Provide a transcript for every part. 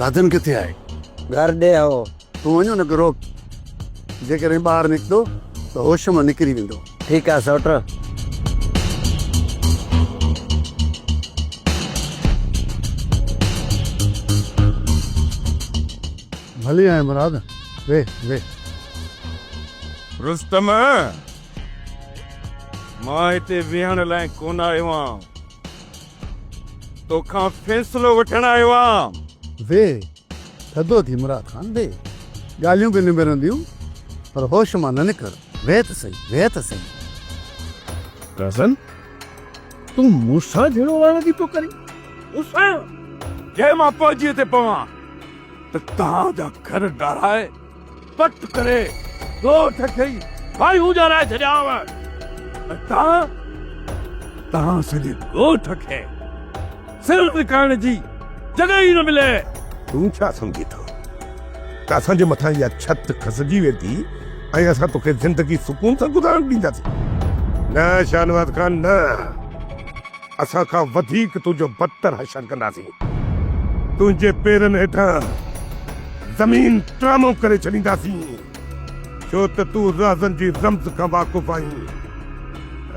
رادن ڪٿي آهي؟ گهر ڏي هو. تون وڃ ان کي روڪ. جيڪڏهن ٻاهر نڪتو ته هوش مان نڪري ويندو. ٺيڪ آ سئوٽ. ڀلي آئين مراد، ويهه ويهه. رستم، مان هتي ويهڻ لاء ڪونه آيو آهيان. توکان فيصلو وٺڻ آيو آهيان. ويهه، ٿڌو ٿي مراد خان ويهه. ڳالهيون به نبرنديون پر هوش مان نه نڪر. ويهه ته سهي، ويهه ته سهي. ڪزن، تون مون سان جهيڙو وڙهڻ جي پيو ڪرين؟ مون سان؟ جي مان پهجي تي پوان ته توهان جا گهر ڊاهرائي پٽ ڪري ڳوٺ کي ئي باهيون ڄارائي ڇڏيانو ۽ توهان توهان سڄي ڳوٺ کي سر لڪائڻ جي جڳهه ئي نه ملي. تون ڇا سمجهين ٿو ته اسان جي مٿان اها ڇت کسجي ويندي ۽ اسان توکي زندگي سڪون سان گذارڻ ڏينداسين؟ نه شاهنواز خان نه، اسان کان وڌيڪ تنهنجو بدتر حشر ڪنداسين. تنهنجي پيرن هيٺان زمين ٽرامو ڪري ڇڏينداسين، ڇو ته تون رازن جي رمز کان واقف آهين،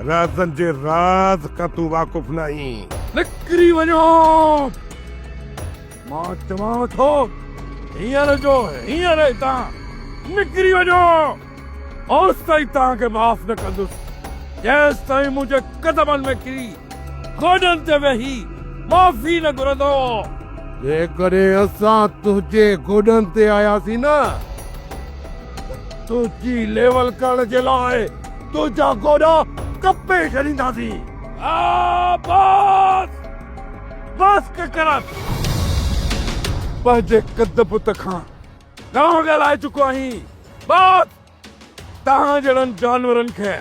رازن جي راز کان تون واقف ناهين. نڪري وڃو! مان چوانو ٿو، هينئر جو هينئر هتان نڪري وڃو! اوستائين توهان کي معاف نه ڪندس، جيستائين منهنجي قدمن ۾ ڪري گوڏن تي ويهي معافي نه گهرندو. جيڪڏهن اسان تنهنجي گوڏن تي آياسين نه ته تنهنجي ليول ڪرڻ جي لاء تنهنجا گوڏا ڪپي ڇڏينداسين. آ بس! بس ڪڪرن! پنهنجي قد بت کان گهڻو ڳالهائي چڪو آهين. بس! توهان جهڙن جانورن کي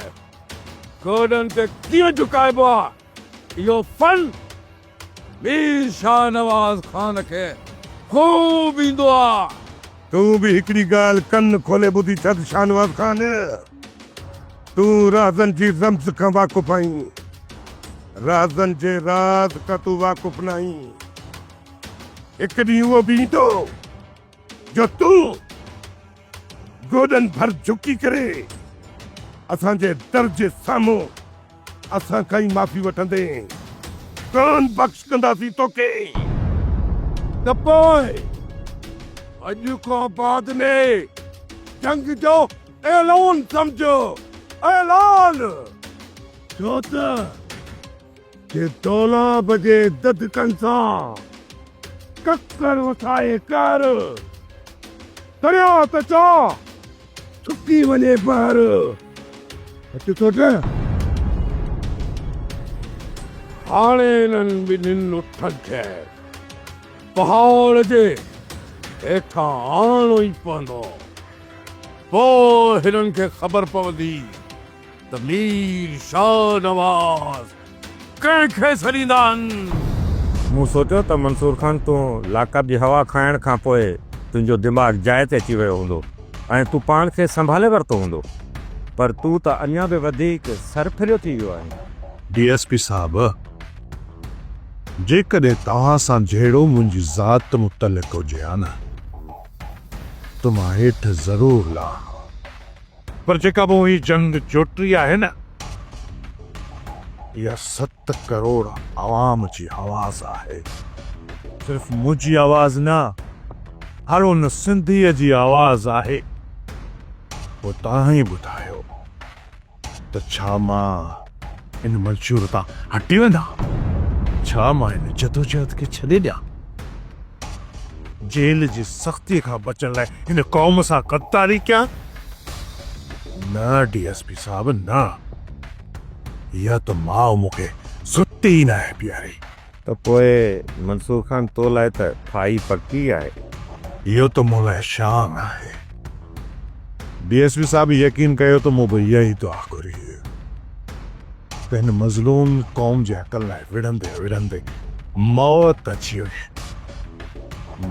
گوڏن تي ڪيئن جهڪائبو آ، اهو فن مير شاهنواز خان کي خوب ايندو آ. تون به هڪڙي ڳالهه ڪن کولي ٻڌي ڇڏ شاهنواز خان، تون رازن جي رمز کان واقف آهين، رازن جي راز کان تون واقف ناهين. هڪ ڏينهن اهو به ايندو جو تون گوڏن ڀر جهڪي ڪري اسان جي در جي سامهون اسان کان ئي معافي وٺندين. ڪانه بخش ڪنداسين توکي. ته پوء اڄ کان بعد ۾ جنگ جو اعلان سمجهه، اعلان! ڇو ته جي دولاب جي دڌڪن سان ڪڪر وسائي ڪر، درياء ته چا سڪي وڃي بحر. اچ سوٽ. هاڻي انهن ٻنهين اٺن کي پهاڙ جي هيٺان آڻڻو ئي پوندو. پوء هنن کي خبر پوندي ته مير شاهنواز ڪنهن کي سڏيندا آهن. مون سوچيو ته منصور خان تون لاڪپ جي هوا کائڻ کان پوء تنهنجو دماغ جاء تي اچي ويو هوندو ۽ تون پاڻ کي سنڀالي ورتو هوندو پر تون ته اڃا به وڌيڪ سر ڦريو ٿي ويو آهين. ڊي ايس پي صاحب، جيڪڏهن توهان سان جهيڙو منهنجي ذات متعلق هجي ها نه ته مان هيٺ ضرور لهان ها. پر جيڪا مون هي جنگ جوٽي آهي نه، اها ست ڪروڙ عوام جي آواز آهي. صرف منهنجي آواز نه، هر ان سنڌيء جي آواز آهي. پوء توهان ئي ٻڌايو ته ڇا مان ان منشور تان هٽي ويندان؟ ڇا مان هن جدوجهد کي ڇڏي ڏيان؟ جيل جي سختيء کان بچڻ لاء هن قوم سان غداري ڪيان؟ نه ڊي ايس پي صاحب نه، اها ته ماء مون کي ستي ئي ناهي پياري. ته پوء منصور خان تو لاء ته ڦاهي پڪي آهي. اهو ته مون لاء شان آهي. ڊي ايس پي صاحب يقين ڪيو ته مون به اها ئي دعا گهري هئي ته هن مظلوم قوم جي حقن لاء وڙهندي وڙهندي موت اچي وڃي.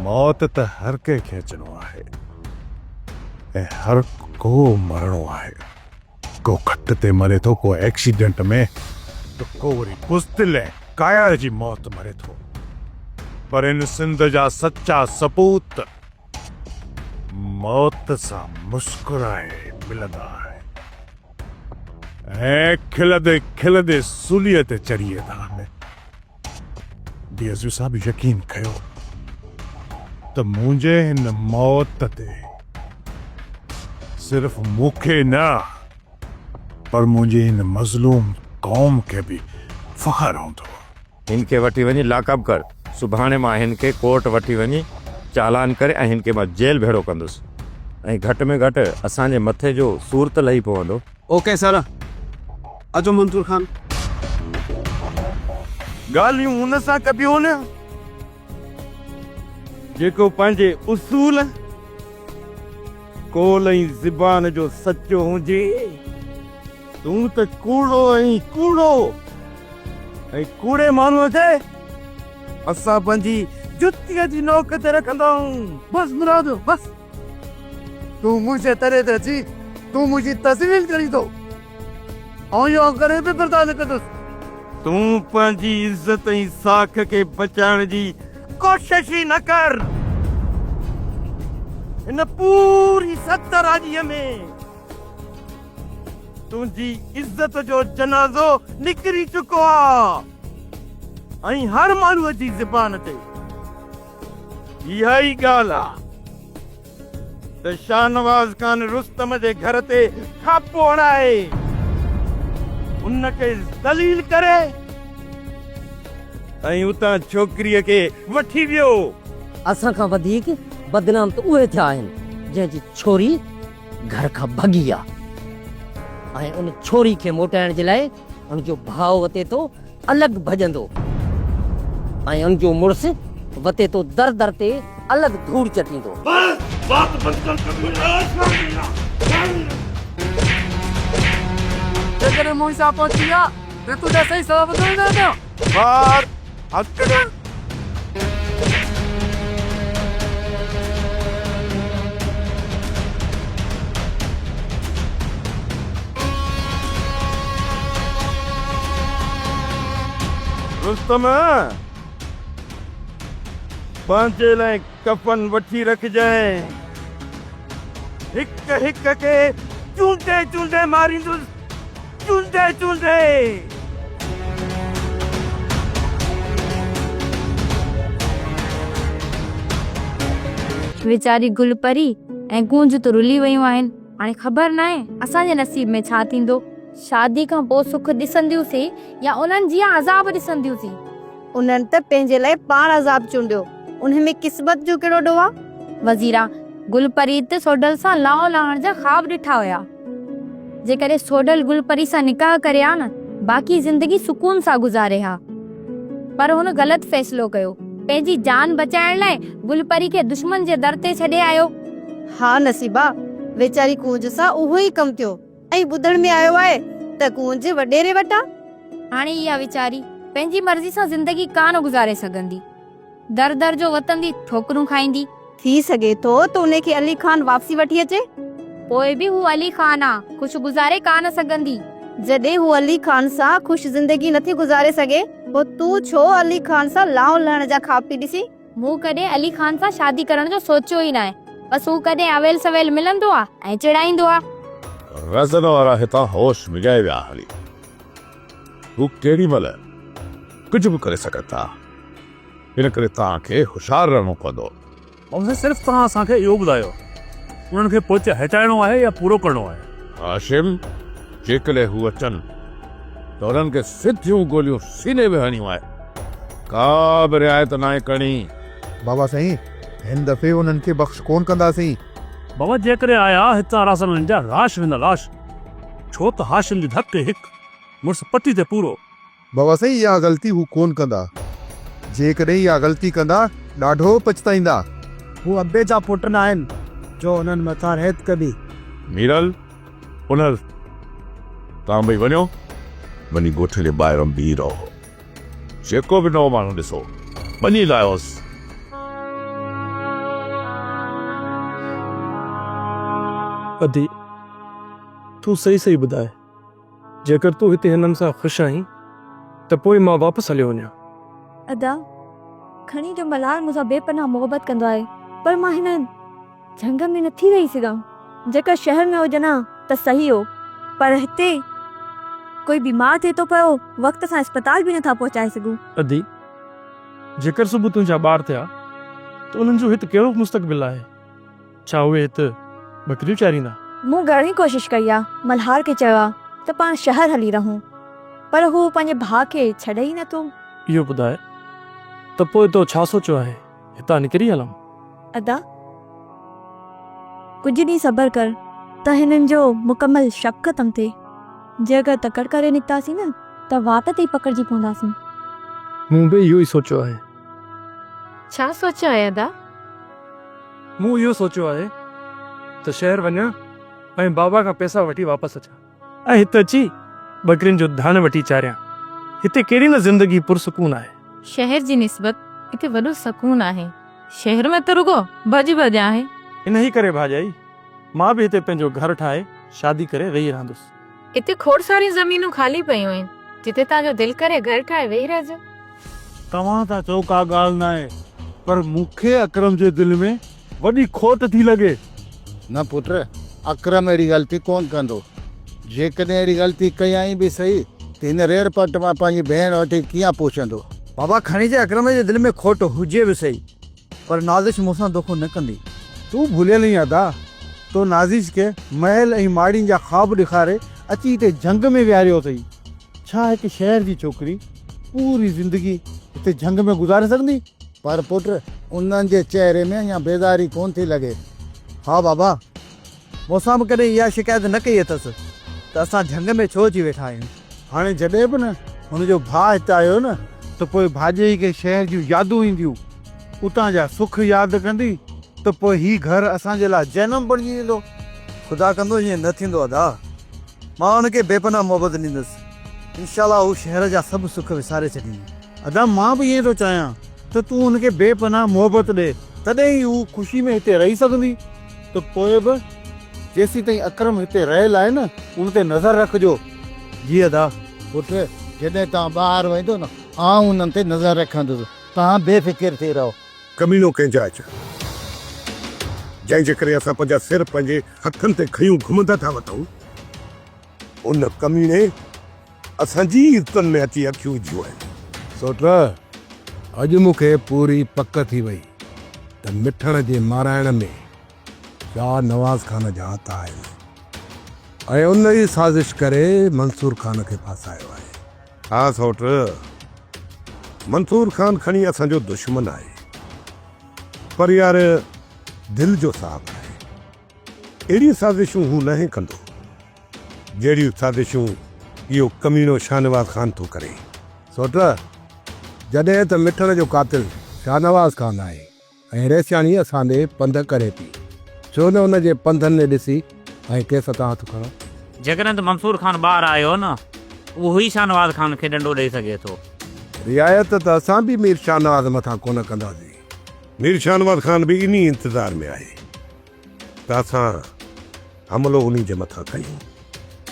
موت ته هر ڪنهن کي اچڻو آهي ۽ هر ڪو مرڻو آهي. ڪو کٽ تي مري ٿو، ڪو ايڪسيڊنٽ ۾ ته ڪو وري بزدل ۽ ڪاير جي موت مري ٿو. پر هن سنڌ جا سچا سپوت موت سان مسڪرائي ملندا آهن ۽ کلندي کلندي سوليء تي چڙهي ايندا آهن. ڊي ايس پي صاحب يقين ڪيو ته منهنجي هن موت تي صرف مون کي نه پر منهنجي هن مظلوم قوم کي به فخر هوندو. هن کي وٺي وڃي لاڪ اپ ڪر. سڀاڻي مان هن کي ڪورٽ وٺي وڃي چالان ڪري ۽ هن کي مان جيل ڀيڙو ڪندس ۽ گهٽ ۾ گهٽ اسان جي مٿي جو سور ته لهي پوندو. اوڪي سر اچو منصور خان. ڳالهيون ان سان ڪبيون نه جيڪو پنهنجي اصول، قول ۽ زبان جو سچو هجي. تون ته ڪوڙو آهين، ڪوڙو! ۽ ڪوڙي ماڻهوء کي اسان پنهنجي جتيء جي نوڪ تي رکندا آهيون. بس مراد، بس! تون منهنجي تري تي اچي تون منهنجي تذليل ڪرين ٿو. آئون اهو ڪڏهن به برداشت نه ڪندس. تون پنهنجي عزت ۽ ساک کي بچائڻ جي ڪوشش ئي نه ڪر. هن پوري ست راڄيء ۾ تنهنجي عزت جو جنازو نڪري چڪو آ ۽ هر ماڻهوء جي زبان تي اها ئي ڳالهه آ ته شاهنواز خان رستم جي گهر تي ڇاپو هڻائي ان کي ذليل ڪري ۽ اتان ڇوڪريء کي وٺي ويو. اسان کان وڌيڪ بدنام ته اهي ٿيا آهن جنهن جي ڇوري گهر کان ڀڳي آ ۽ ان ڇوري کي موٽائڻ جي لاء ان جو ڀاء وتي ٿو الڳ ڀڄندو ۽ ان جو مڙس وتي ٿو در در تي الڳ ڌوڙ چٽيندو. جيڪڏهن مون سان پهچي ها ته تنهنجا صحيح سبب ٻڌائيندو نه. ٻار حق نه. رستم! پنهنجي لاء ڪفن وٺي رکجانء. هڪ هڪ کي چونڊي چونڊي ماريندس، چونڊي چونڊي. ويچاري گل پري ۽ ڪونج ته رلي ويون آهن. هاڻي خبر ناهي اسان جي نصيب ۾ ڇا ٿيندو. شادي کان پوء سک ڏسنديون سين يا انهن جيان عذاب ڏسنديون سين. انهن ته پنهنجي لاء پاڻ عذاب چونڊيو، انهي ۾ قسمت جو ڪهڙو ڏوهه آ؟ وزيرا، گل پري ته سوڍل سان لانئون لاهڻ جا خواب ڏٺا هيا. جيڪڏهن سوڍل گل پري سان نڪاح ڪري ها نه، باقي زندگي سڪون سان گذاري ها. پر هن غلط فيصلو ڪيو. پنهنجي جان بچائڻ لاء گل پري کي دشمن جي در تي ڇڏي آيو. ها نصيبا، ويچاري ڪونج سان اهو ئي ڪم ٿيو ۽ ٻڌڻ ۾ آيو آهي ته ڪونج وڏيري وٽ آ. هاڻي اها ويچاري پنهنجي مرضي سان زندگي ڪا نه گذاري سگهندي. در در جو وتندي ٺوڪرون کائيندي. ٿي سگهي ٿو ته انهي کي علي خان واپسي وٺي اچي. پوء به هو علي خان آ، خوش گذاري ڪا نه سگهندي. جڏهن هو علي خان سان خوش زندگي نٿي گذاري سگهي، پوء تون ڇو علي خان سان لانئون لهڻ جا خواب پئي ڏسين؟ مون ڪڏهن علي خان سان شادي ڪرڻ جو سوچيو ئي ناهي. بس هو ڪڏهن اويل سويل ملندو آ ۽ چڙائيندو آ. رزن وارا هتان هوش وڃائي ويا هلي. هو ڪيڏي مهل ڪجهه به ڪري سگهن ٿا. ان ڪري توهان کي هوشيار رهڻو پوندو. بابا سائين صرف توهان اسان کي اهو ٻڌايو انهن کي پوئتي هٽائڻو آهي يا پورو ڪرڻو آهي؟ هاشم، جيڪڏهن هو اچن ته انهن کي سڌيون گوليون سيني ۾ هڻڻيون آهن. ڪا به رعايت ناهي ڪرڻي. بابا سائين، هن دفعي انهن کي بخش ڪونه ڪنداسين. بابا جيڪڏهن آيا هتان راسن انهن جا لاش ويندا لاش. ڇو ته هاشم جي ڌڪ هڪ مڙس پٽي تي پورو. بابا سائين اها غلطي هو ڪونه ڪندا. جيڪڏهن اها غلطي ڪندا ڏاڍو پڇتائيندا. هو ابي جا پٽ ناهن جو انهن مٿان رحت ڪبي. ميرل، پنهل، توهان ٻئي وڃو، وڃي ڳوٺ جي ٻاهران بيهي رهو. جيڪو به نئون ماڻهو ڏسو، ٻني لاهيوس. ادي، تون صحيح صحيح ٻڌاء. جيڪر تون هتي هنن سان خوش آهين ته پوء مان واپس هليو وڃان. ادا، کڻي جو ملهار مون سان بي پناهه محبت ڪندو آهي پر مان هن جهنگ ۾ نٿي رهي سگهان. جيڪر شهر ۾ هجن ها ته صحيح هو پر هتي ڪوئي بيمار ٿئي ٿو پيو وقت سان اسپتال به نٿا پهچائي سگهون. ادي، جيڪر صبح تنهنجا ٻار ٿيا ته انهن جو هت ڪهڙو مستقبل آهي؟ ڇا اهي هت ٻڪريون چاريندا؟ مون گهڻي ڪوشش ڪئي آ، ملهار کي چيو آ ته پاڻ شهر هلي رهون پر هو پنهنجي ڀاء کي ڇڏي ئي نٿو. اهو ٻڌاء ته پوء تو ڇا سوچيو آهي؟ هتان نڪري هلون؟ ادا، ڪجهه ڏينهن صبر ڪر ته هنن جو مڪمل شڪ ختم ٿئي. جي اگر تڪڙ ڪري نڪتاسين نه ته واٽ تي ئي پڪڙجي پونداسين. مون به اهو ئي سوچيو آهي. ڇا سوچيو آهي ادا؟ مون اهو سوچيو آهي ته شهر وڃان ۽ بابا کان پئسا وٺي واپس اچان ۽ هت اچي ٻڪرين جو ڌڻ وٺي چاريان. هتي ڪهڙي نه زندگي پرسڪون آهي. شهر جي نسبت هتي وڏو سڪون آهي. شهر ۾ ته رڳو ڀڄ ڀڄ آهي. انهيء ڪري ڀاڄائي، مان به هتي پنهنجو گهر ٺاهي شادي ڪري ويهي رهندس. هتي کوڙ ساريون زمينون خالي پيون آهن، جتي توهان جو دل ڪري گهر ٺاهي ويهي رهجو. توهان ٿا چئو ڪا ڳالهه ناهي، پر مون کي اڪرم جي دل ۾ وڏي کوٽ ٿي لڳي. نه پٽ، اڪرم اهڙي غلطي ڪونه ڪندو. جيڪڏهن اهڙي غلطي ڪيائين به سهي ته هن ريڙ پٽ مان پنهنجي ڀيڻ وٺي ڪيئن پهچندو؟ بابا کڻي جي اڪرم جي دل ۾ کوٽ هجي به سهي، پر نازش مون سان دوکو نه ڪندي. تون ڀليل آهين ادا، تو نازش کي محل ۽ ماڙين جا خواب ڏيکاري اچي هتي جهنگ ۾ ويهاريو اٿئي. ڇا هڪ شهر جي ڇوڪري پوري زندگي هتي جهنگ ۾ گذاري سگهندي؟ پر پٽ، انهن جي چهري ۾ اڃا بيزاري ڪونه ٿي لڳي. ها بابا، مون سان به ڪڏهن اها شڪايت نه ڪئي اٿس ته اسان جهنگ ۾ ڇو اچي ويٺا آهيون. هاڻي جڏهن به نه هن جو ڀاء هتي آيو نه ته پوء ڀاڄائي کي شهر جون يادون اينديون، اتان جا سک ياد ڪندي ته پوء هي گهر اسان جي لاء جهنم بڻجي ويندو. خدا ڪندو ائين نه ٿيندو ادا. مان هن کي بي پناهه محبت ڏيندس. انشاء الله هو شهر جا سڀ سک وساري ڇڏيندي. ادا مان به ائين ٿو چاهيان ته تون هن کي بي پناهه محبت ڏي تڏهن ئي هو خوشي ۾ هتي رهي سگهندي. ته پوء به جيسيتائين اڪرم هتي رهيل آهي نه ان تي نظر رکجو. جي ادا. پٽ جڏهن توهان ٻاهر ويندو نه آئون انهن تي نظر رکندس توهان بي فڪر ٿي رهو. ڪميڻو ڪنهن جا اچ جنهن جي ڪري اسان پنهنجا سر پنهنجي هٿن تي کنيون گهمندا ٿا وتون. ان ڪميڻي اسان جي ئي عزتن ۾ اچي اکيون وڌيون آهن. سوٽ، اڄ مون کي پوري پڪ ٿي وئي ته مٺڻ جي مارائڻ ۾ شاهه نواز خان جا هٿ آهن ۽ ان ئي سازش ڪري منصور خان کي ڦاسايو آهي. ها سوٽ، منصور خان کڻي اسان جو دشمن آهي پر يار دل جو صاحب آهي. اهڙيون سازشون هو ناهي ڪندو، جهڙيون سازشون اهو ڪميڻو شاهنواز خان ٿو ڪري. سوٽ، جڏهن ته مٺڻ جو قاتل شاهنواز خان آهي ۽ رئيسياڻي اسان ڏي پنڌ ڪري پئي، ڇو نه ان جي پنڌن ڏي ڏسي ۽ ڪيس تان هٿ کڻون. جيڪڏهن ته منصور خان ٻاهر آيو نه، اهو ئي شاهنواز خان کي ڏنڊو ڏئي سگهي ٿو. رعايت ته اسان به مير شاهنواز مٿان ڪونه ڪنداسين. مير شاهنواز خان به انهي انتظار ۾ آهي. ته اسان حملو انهي جي مٿان ڪيون.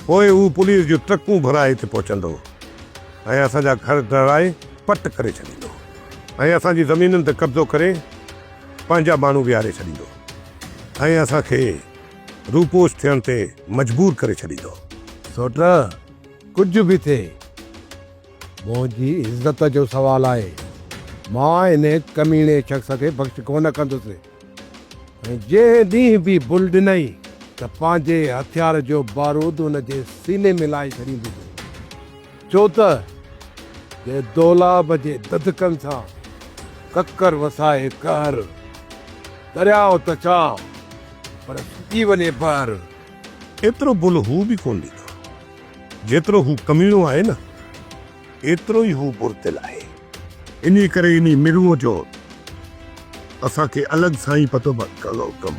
پوء هو پوليس جون ٽرڪون ڀرائي هتي پهچندو ۽ اسان جا گهر ڊهرائي پٽ ڪري ڇڏيندو ۽ اسان جي زمينن تي قبضو ڪري پنهنجا ماڻهو ويهاري ڇڏيندو ۽ اسان کي روپوش ٿيڻ تي مجبور ڪري ڇڏيندو. سوٽ، ڪجهه به ٿئي، منهنجي عزت جو سوال آهي. مان انهي ڪميڻي شخص کي بخش ڪونه ڪندس. ۽ جنهن ڏينهن به بل ڏنائين ته پنهنجي هٿيار جو بارود ان جي سيني ۾ لائي ڇڏيندس، ڇو ته جي دولاب جي دڌڪن سان ڪڪر وسائي قهر، درياء ته ڇا پر سڪي وڃي بحر. ايترو بل هو به ڪونه ڏيندو. جيترو هو ڪميڻو آهي نه، ايترو ئي هو بردل آهي. انهيء ڪري انهي مرونء جو اسان کي الڳ سان ئي پتو ڪم.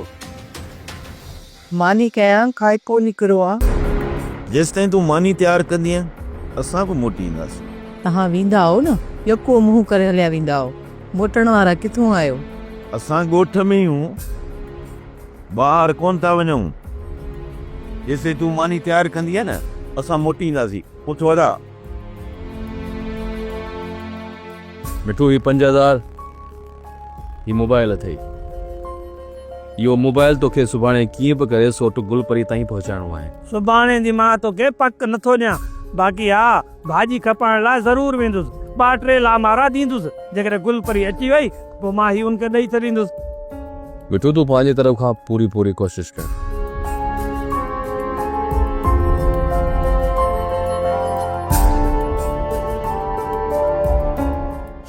ماني ڪيان کائي ڪو نڪرو آ. جيستائين تون ماني تيار ڪندينء، اسان به موٽي اينداسين. توهان ويندا آهو نه، يڪو منهن ڪري هليا ويندا آهو. موٽڻ وارا ڪٿون آهيو؟ اسان ڳوٺ ۾ ئي هون. ٻاهر ڪونه ٿا وڃون. جيستائين تون ماني تيار ڪندينء نه، اسان موٽي اينداسين. اٿ ادا. مٺو هي 5000 هي موبائل اٿئي. اهو موبائل توکي سڀاڻي ڪيئن به ڪري سوٽ گل پري تائين پهچائڻو آهي. سڀاڻي جي مان توکي پڪ نٿو ڏيان. باقي ها، ڀاڄي کپائڻ لاء ضرور ويندس. ٻه ٽي لامارا ڏيندس. جيڪڏهن گل پري اچي وئي ته پوء مان هي ان کي ڏئي ڇڏيندس. مٺو تون پنهنجي طرف کان پوري پوري ڪوشش ڪر.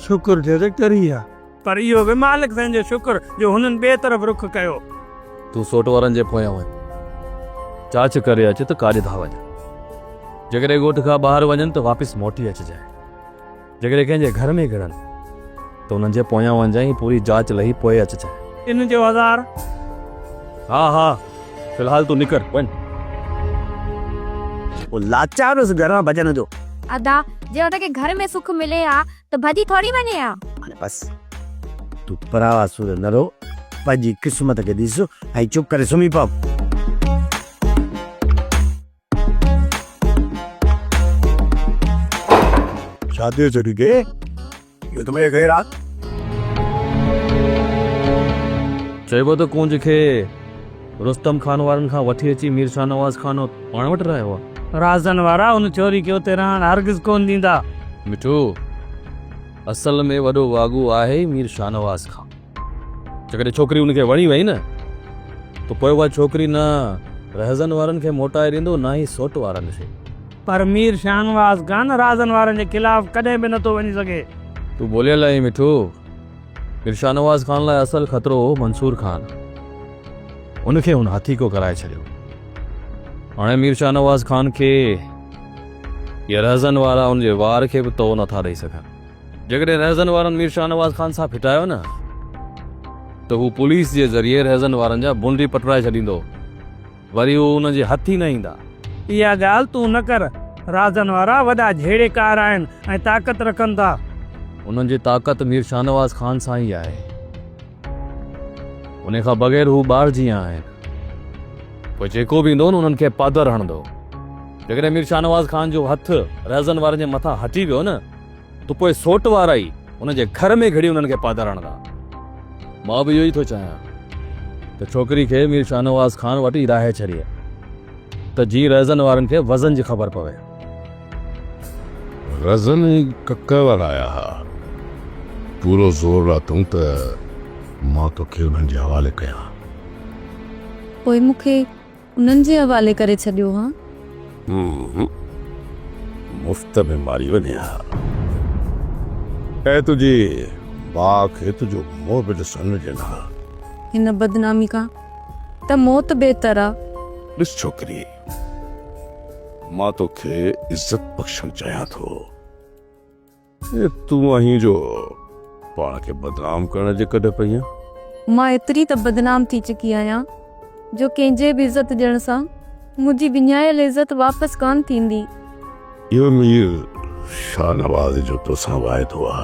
شڪر ٿيو ته ٽري ويا. پر اهو به مالڪ سائين جو شڪر جو هنن ٻئي طرف رخ ڪيو. تون سوٽ وارن جي پويان وڃ. چاچ ڪري اچ ته ڪاڏي ٿا وڃن. جيڪڏهن ڳوٺ کان ٻاهر وڃن ته واپس موٽي اچجانء. جيڪڏهن ڪنهن جي گهر ۾ گهڙن ته انهن جي پويان وڃجانء ۽ پوري جاچ لهي پوء اچجانء. ان جو هزار. ها ها في الحال تون نڪر وڃ. پوء لاچار هيس گهران ڀڄڻ جو. ادا، جي هن کي گهر ۾ سک ملي ها ته ڀڄي ٿوري وڃي ها. هاڻي بس، تون پراوا سور نه رو، پنهنجي قسمت کي ڏس ۽ چپ ڪري سمهي پؤ. ڇا ٿيو ڇوڪري کي؟ اهو ته منهنجو غير آ. چئبو ته ڪونج کي رستم خان وارن کان وٺي اچي مير شاهنواز خان پاڻ وٽ رهيو آ. رازن وارا ان ڇوري کي اتي رهڻ هرگز ڪونه ڏيندا. مٺو، اصل ۾ وڏو واڳو آهي ئي مير شاهنواز خان. جيڪڏهن ڇوڪري ان کي وڻي وئي نه ته پوء اها ڇوڪري نه رهزن وارن کي موٽائي ڏيندو نه ئي سوٽ وارن کي. پر مير شاهنواز خان رازن وارن جي خلاف ڪڏهن به نٿو وڃي سگهي. تون ٻوليل آهين مٺو. مير شاهنواز خان لاء اصل خطرو هو منصور خان. ان کي هن هٿيڪو ڪرائي ڇڏيو. هاڻي مير شاهنواز خان کي اهي رهزن وارا ان جي وار کي به تئو نٿا ڏئي سگهن. جيڪڏهن رهزن وارن مير شاهنواز خان سان ڦٽايو نه ته هو پوليس جي ذريعي رهزن وارن جا بونڊي پٽرائي ڇڏيندو. وري هو انهن جي هٿ ئي نه ايندا. اها ڳالهه تون نه ڪر. رازن وارا وڏا جهيڙيڪار آهن ۽ طاقت رکن ٿا. انهن جي طاقت مير شاهنواز خان سان ئي آهي. انهي کان بغير هو ٻار جيان آهن. پوء جيڪو به ايندو نه انهن کي پادر هڻندو. جيڪڏهن مير شاهنواز خان جو هٿ رهزن وارن جي مٿان هٽي ويو نه ته پوء سوٽ وارا ئي ان جي گهر ۾ گهڙي انهن کي پادر هڻندا. مان به اهو ئي ٿو چاهيان ته ڇوڪري کي مير شاهنواز خان وٽ ئي راهي ڇڏي ته جيئن رهزن وارن کي وزن جي خبر پوي. رهزن ۽ ڪڪ وارا آيا ها. پورو زور لاتئون ته مان توکي انهن جي حوالي ڪيان. پوء مون کي انهن جي حوالي ڪري ڇڏيو ها. مفت ۾ ماري وڃي ها. ۽ تنهنجي ڀاء کي تنهنجو منهن به ڏسڻ نه ڏين ها. هن بدنامي کان ته موت بهتر آ. ڏس ڇوڪري، مان توکي عزت بخشڻ چاهيان ٿو. اي تون آهين جو پاڻ کي بدنام ڪرڻ جي ڪڍ پئين. مان ايتري ته بدنام ٿي چڪي آهيان جو ڪنهن جي به عزت ڏيڻ سان منهنجي وڃايل عزت واپس ڪانه ٿيندي. اهو مير شاهنواز جو توسان واعدو آ.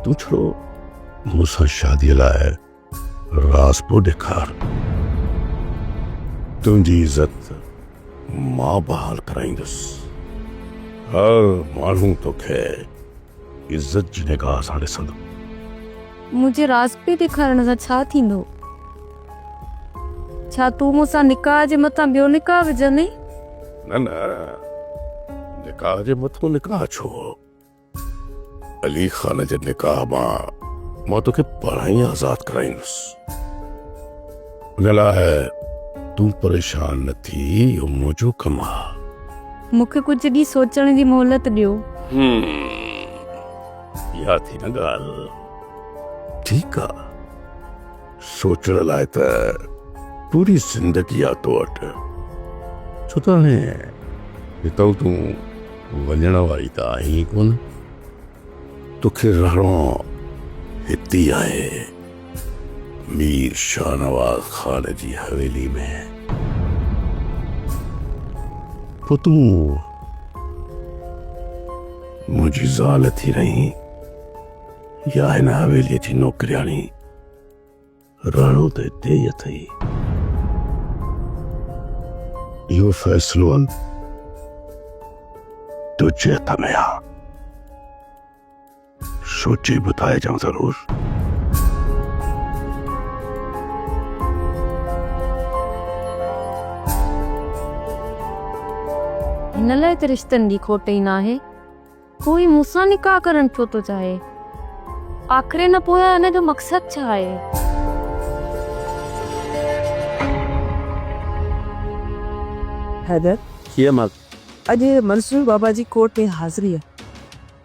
تون ڇڙو مون سان شاديء لاء راضپو ڏيکار. تنهنجي عزت مان بحال ڪرائيندس. هر ماڻهو توکي عزت جي نگاهه سان ڏسندو. منهنجي راضپي ڏيکارڻ سان ڇا ٿيندو؟ ڇا تون مون سان نڪاح جي مٿان ٻيو نڪاح وجهندين؟ نه نه، نڪاح جي مٿون نڪاح ڇو؟ علي خان جي نڪاح مان مان توکي پاڻهي آزاد ڪرائيندس. ان لاء تون پريشان نه ٿي، اهو منهنجو ڪم آ. مون کي ڪجهه ڏينهن سوچڻ جي مهلت ڏيو. اها ٿي نه ڳالهه. ٺيڪ آ، سوچڻ لاء ته پوري زندگي آ تو وٽ. ڇو ته هاڻي هتئون تون وڃڻ واري ته آهين ئي ڪونه. توکي رهڻو هتي ئي آهي، مير شاهنواز خان جي حويلي ۾. پوء تون منهنجي زال ٿي رهين يا هن حويليء جي نوڪرياڻي؟ رهڻو ته هتي ئي اٿئي. اهو فيصلو تنهنجي هٿ ۾ آ. سوچي ٻڌائجان ضرور. هن لاء ته رشتن جي کوٽ ئي ناهي. ڪوئي مون سان نڪاح ڪرڻ ڇو ٿو چاهي؟ آخر ان پويان هن جو مقصد ڇا آهي؟ حيدر! جي امان. اڄ منصور بابا جي ڪورٽ ۾ حاضري آهي.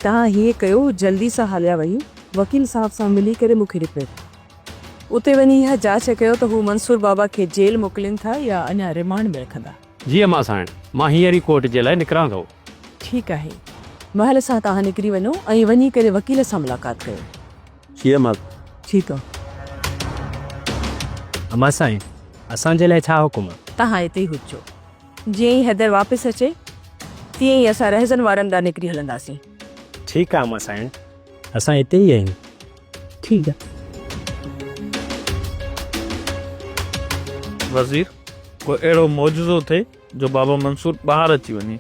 توهان هيئن ڪيو جلدي سان هليا وڃو وڪيل صاحب سان ملي ڪري مون کي رپورٽ. اتي وڃي اها جاچ ڪيو ته هو منصور بابا کي جيل موڪلين ٿا يا اڃا ريمانڊ ۾ رکندا. جي امان سائڻ، مان هينئر ئي ڪورٽ جي لاء نڪران ٿو. ٺيڪ آهي. مهل سان توهان نڪري وڃو ۽ وڃي ڪري وڪيل سان ملاقات ڪيو. جي امان. ٺيڪ آ. امان سائين، اسان جي لاء ڇا حڪم آ؟ توهان اتي ئي هججو. جيئن ئي حيدر واپس اچي، تيئن ئي اسان رهزن وارن ڏانهن نڪري هلنداسين. ٺيڪ آ امان سائڻ، اسان اتي ئي آهيون. ٺيڪ آ. وزير، ڪو اهڙو معجزو ٿئي جو بابا منصور ٻاهر اچي وڃي.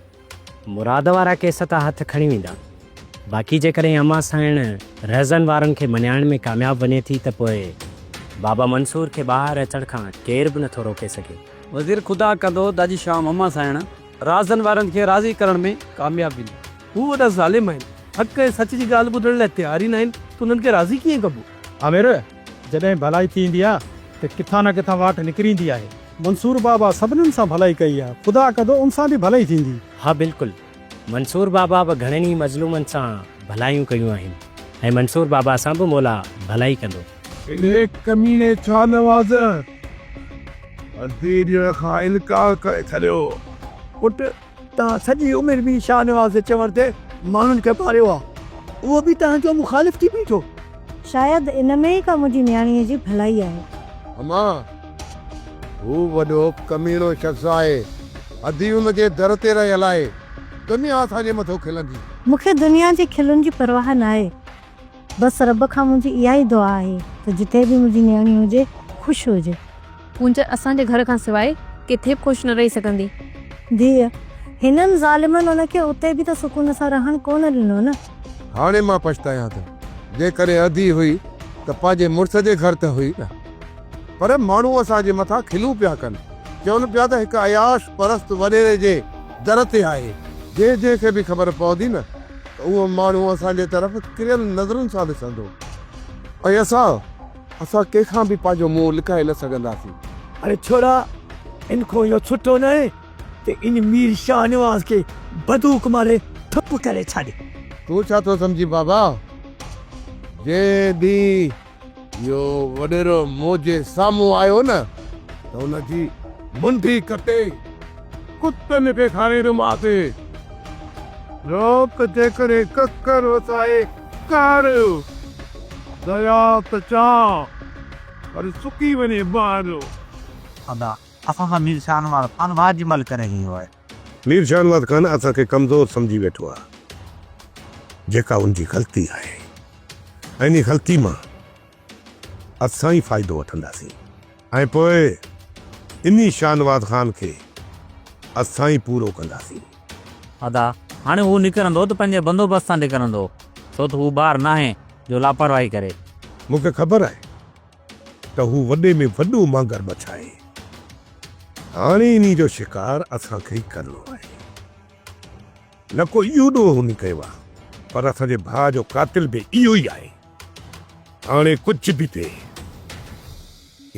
مراد وارا ڪيس ته هٿ کڻي ويندا. باقي جيڪڏهن امان سائڻ رهزن وارن کي مڃائڻ ۾ ڪامياب وڃي ٿي ته پوء بابا منصور کي ٻاهر اچڻ کان ڪير به نٿو روڪي سگهي. وزير خدا ڪندو داجي شام امان سائڻ رازن وارن کي راضي ڪرڻ ۾ ڪامياب ويندي. هو وڏا ظالم آهن. حق ۽ سچ جي ڳالهه ٻڌڻ لاء تيار ئي ناهن ته انهن کي راضي ڪيئن ڪبو؟ عامر، جڏهن ڀلائي ٿي ايندي آ ته ڪٿان نه ڪٿان واٽ نڪري ايندي آهي. منصور بابا سڀنن سان ڀلائي ڪئي آ، خدا ڪندو ان سان به ڀلائي ٿيندي. ها بلڪل، منصور بابا به گهڻن ئي مظلومن سان ڀلايون ڪيون آهن ۽ منصور بابا سان به مولا ڀلائي ڪندو. انهيء ڪميڻي شاهنواز عرضي ڏيڻ کان انڪار ڪري ڇڏيو. پٽ، توهان سڄي عمر مير شاهنواز جي چوڻ تي ماڻهن کي ماريو آ، اهو به توهان جو مخالف ٿي بيٺو. شايد ان ۾ ئي ڪا منهنجي نياڻيء جي ڀلائي آهي. امان، هو وڏو ڪميڻو شخص آهي. ادي ان جي در تي رهيل آهي. دنيا اسان جي مٿو کلندي. مون کي دنيا جي کلن جي پرواهه ناهي. بس رب کان منهنجي اها ئي دعا آهي ته جتي به منهنجي نياڻي هجي، خوش هجي. ڪونج اسان جي گهر کان سواء ڪٿي به خوش نه رهي سگهندي. ڌيء، هنن ظالمن ان کي اتي به ته سڪون سان رهڻ ڪونه ڏنو نه. هاڻي مان پڇتايان ٿو. جيڪڏهن ادي هئي ته پنهنجي مڙس جي گهر ته هئي نه. پر ماڻهو اسان جي مٿان کلون پيا ڪن. چون پيا ته هڪ عياش پرست وڏيري جي در تي آهي. جنهن جنهن کي به خبر پوندي نه ته اهو ماڻهو اسان جي طرف ڪريل نظرن سان ڏسندو ۽ اسان اسان ڪنهن کان به پنهنجو منهن لڪائي نه سگهنداسين. اڙي ڇورا ان کان اهو سٺو ناهي ته ان مير شاهنواز کي بندوق ماري ٺپ ڪري ڇڏ. تون ڇا ٿو سمجهين بابا؟ جنهن ڏينهن اهو وڏيرو منهنجي سامهون آيو نه ته ان جي منڍي ڪٽي ڪتن کي کارائيندومانس. روڪ جيڪڏهن ڪڪر وسائي ڪار، درياء ته چاهه پر سڪي وڃي باهه. ادا اسان سان مير شاهنواز خان واهه جي مل ڪري رهيو آهي. مير شاهنواز خان اسان کي ڪمزور سمجهي ويٺو آهي، جيڪا ان جي غلطي آهي ۽ انهي غلطي مان اسان ئي فائدو وٺنداسين ۽ پوء انهي شاهنواز خان کي اسان ئي پورو ڪنداسين. ادا هاڻي هو نڪرندو ته پنهنجي بندوبست سان نڪرندو، ڇو ته هو ٻار ناهي جو لاپرواهي ڪري. مون کي خبر آهي ته هو وڏي ۾ وڏو مانگر مڇ آهي. هاڻي انهي جو شڪار اسان کي ئي ڪرڻو آهي. نه ڪو اهو ڏوهه هن ڪيو آهي، پر اسان جي ڀاء جو قاتل به اهو ئي آهي. هاڻي ڪجهه به ٿئي،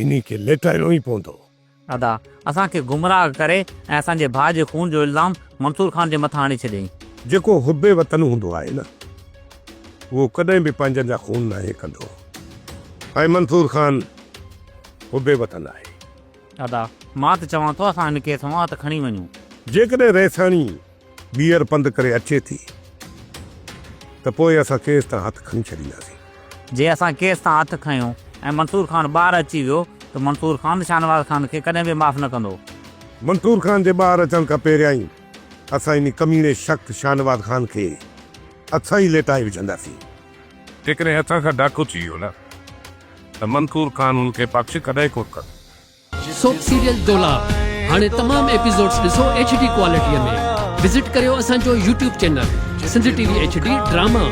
انهي کي ليٽائڻو ئي پوندو. ادا، اسان کي گمراهه ڪري ۽ اسان جي ڀاء جي خون جو الزام منصور خان جي مٿان هڻي ڇڏيائين. جيڪو حب وطن هوندو آهي نه، اهو ڪڏهن به پنهنجن جا خون ناهي ڪندو ۽ منصور خان حب وطن آهي. ادا، مان ته چوان ٿو اسان هن ڪيس مان هٿ کڻي وڃون. جيڪڏهن رئيساڻي ٻيهر پنڌ ڪري اچي ٿي ته پوء اسان ڪيس تان هٿ کڻي ڇڏينداسين. جي اسان ڪيس تان هٿ کنيو ۽ منصور خان ٻاهر اچي ويو ته منصور خان شاهنواز خان کي ڪڏهن به معاف نه ڪندو. منصور خان جي ٻاهر اچڻ کان پهريائين اسان انهي ڪميڻي شخص شاهنواز خان کي اسان ئي ليٽائي وجهنداسين. جيڪڏهن اسان کان ڊاڪو ٿي ويو نه ته منصور خان هن کي بخش ڪڏهن ڪونه ڪندو. سوپ سيريل دولاب هاڻي تمام ايپيسوڊز ڏسو ايڇ ڊي ڪوالٽي ۾ وزٽ ڪريو اسان جو YouTube channel Sindh T V H D drama.